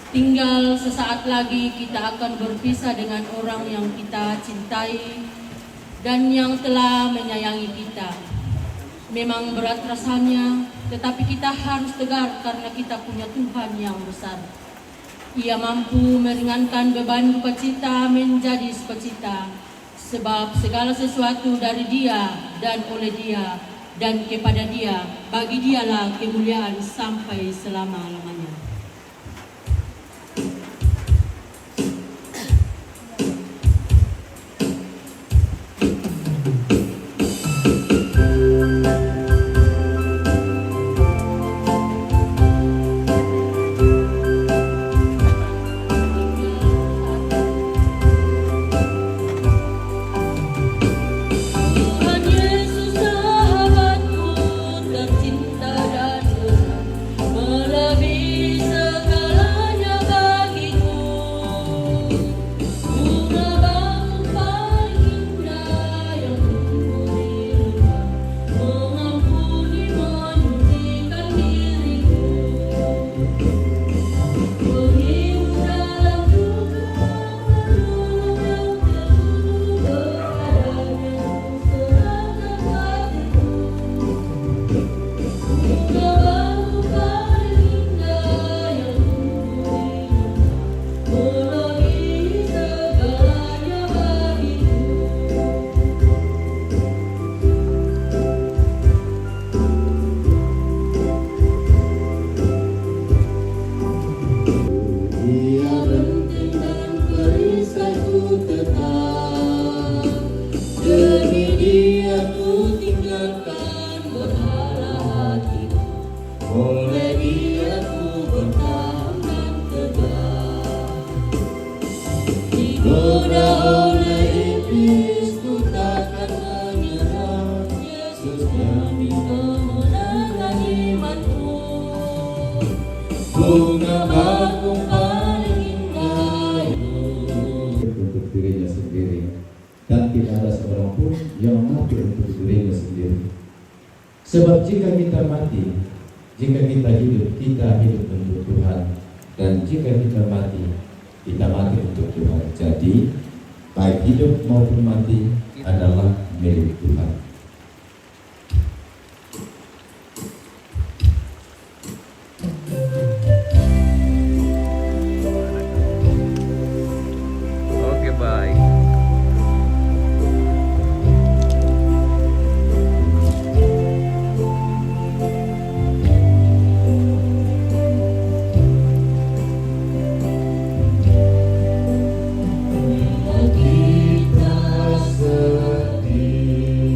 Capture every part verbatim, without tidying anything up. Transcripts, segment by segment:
Tinggal sesaat lagi kita akan berpisah dengan orang yang kita cintai dan yang telah menyayangi kita. Memang berat rasanya, tetapi kita harus tegar karena kita punya Tuhan yang besar. Ia mampu meringankan beban duka cita menjadi sukacita, sebab segala sesuatu dari Dia dan oleh Dia dan kepada Dia, bagi Dialah kemuliaan sampai selama-lamanya. Tuhan Yesus, sahabatku tercinta dan besar, melebihi segalanya bagiku. Bunga bakung paling indah yang tumbuh di rumah, mengampuni, menyucikan diriku. Menghibur dalam duka, menolong yang terpuruk, kepadanya ku serahkan hatiku. Bunga bakung paling indah yang tumbuh di rumah, melebihi segalanya bagiku. Dia benteng dan perisaiku tetap, demi Dia ku tinggalkan berhala hatiku. Oleh Dia ku bertahan dan tegak. Digoda oleh iblis, ku takkan menyerah. Yesus jamin kemenangan imanku. Bunga bakung paling indah. Untuk dirinya sendiri, dan tidak ada seorang pun yang mati untuk dirinya sendiri. Sebab jika kita mati, jika kita hidup, kita hidup untuk Tuhan. Dan jika kita mati, kita mati untuk Tuhan. Jadi, baik hidup maupun mati adalah milik Tuhan. Oke, baik. Kita sedih,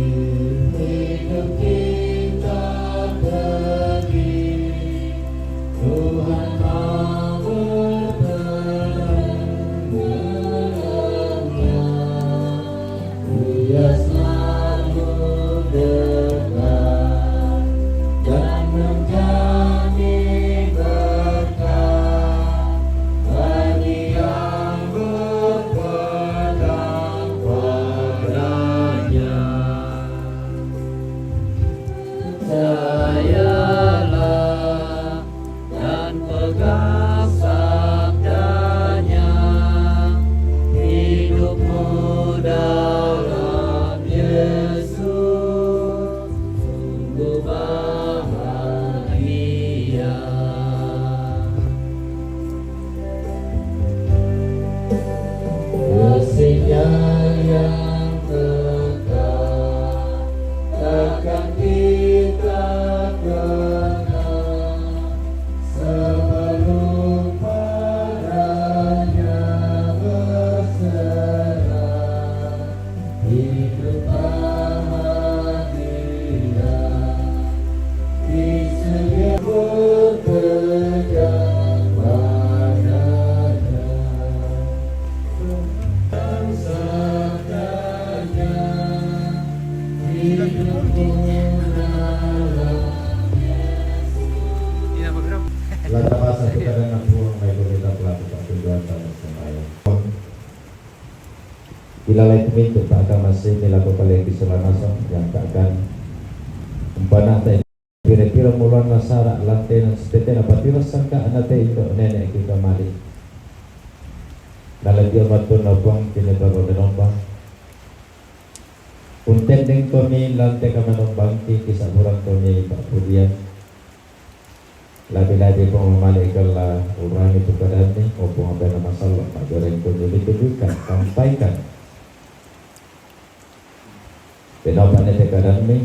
hidup kita pedih, Tuhan mau berperang menangnya. Dia selalu dekat dan menjadi berkat bagi yang berpegang pada-Nya. Percayalah dan pegang sabdanya, hidupmu dalam Yesus sungguh bahagia. Kasih-Nya yang kekal takkan kita kenal sebelum pada-Nya berserah. Hidup bahagia di segala, berpegang pada-Nya. Sabdanya, hidupku dalam Yesus. Ladang masa kita dengan puang, mai kita pelaku perpindahan sama sembahyang. Ilalai kumintu pahakama simi lako kalian di Selanaso, yang takkan umpanata Piro muluanna sara' lantena sitettena patiro sangka' na te indo' nene' ki kamari. Nala dio mattunna Puang kineta pamenombang. Untendeng tomi lante kamenombangki, kisa'burang tomi pa'pudian. Labi-labi Puang mamale kella urangi tu kadanni, o Puang bena masallo', majoreng tomi litu duka, sampaikan. Bena pane te kadanni,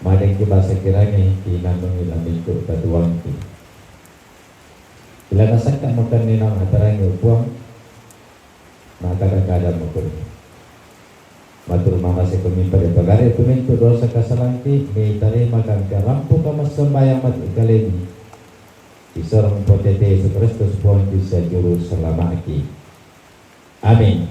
Madengki basa kirangi kinannungi lamitu katuangki. Bila nasakka makanni nang atarangi Puang, na kada-kada makuni. Matur mamase kami pada pagare tumintu dosa kasalangki, mi tarima kan karampu kamassambayang mati kaleni. Isorong potete Yesus Kristus Puang bisa juru selamaki. Amin.